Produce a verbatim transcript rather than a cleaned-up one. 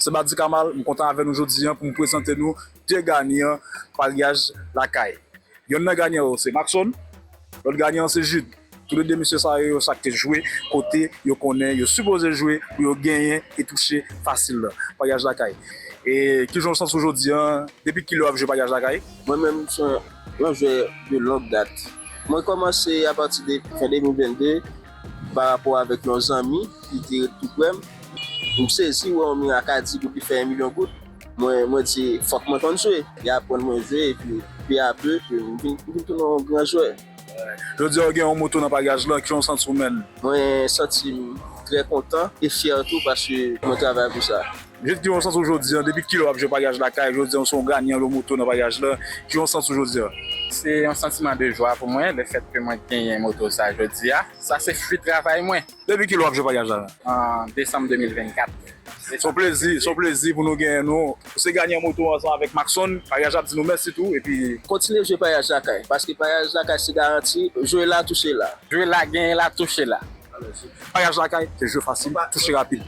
Se Badi Kamal, m kontan avè nou jodi a pou m prezante nou de ganyan paryaj lakay. Yonn nan ganyan yo se Maxon, lòt ganyan an se Jude. Toulede mesye sa yo, yo sa k te jwe kote yo konnen yo sipoze jwe pou yo genyen e touche fasil la. Paryaj lakay. E kijan w santi w jodi a? Depi kilè w ap jwe paryaj lakay? Mwen menm, se yon, yon jwè de longue date. Mwen kòmanse apati de fen de mil vennde pa rapò avèk yon zanmi ki te ret tou prè m. M sezi wè yon mirak a di pou li fè yon milyon goud. Mwen, mwen di, fòk mwen konn jwe. Li aprann mwen jwe, epi, pe a pe, m vin, m vin tounen yon gran jwè. Jodi a, w gen yon moto nan paryaj lan, kijan w santi w, menn? Mwen santi m trè kontan e fyè tou, paske mwen travay pou sa. Jude, kijan w santi w jodi a? Depi kilè w ap jwe paryaj lakay, jodi a, w se yon ganyan lo moto nan paryaj lan. Kijan w santi w jodi a? Se yon santiman de jwa pou mwen, lefèt ke mwen genyen moto sa jodi a. Sa se fwi travay mwen. Depi kilè w ap jwe paryaj la? An desanm de mil vennkat. Se yon plezi, se yon plezi pou nou genyen nou. Ou se ganyan moto ansanm avèk Maxon. Paryaj ap di nou mèsi tou, epi kontinye jwe paryaj lakay, paske paryaj lakay se garanti, jwe la, touche la. Jwe la, genyen la, touche la. Paryaj lakay, se jwe fasil, touche rapid.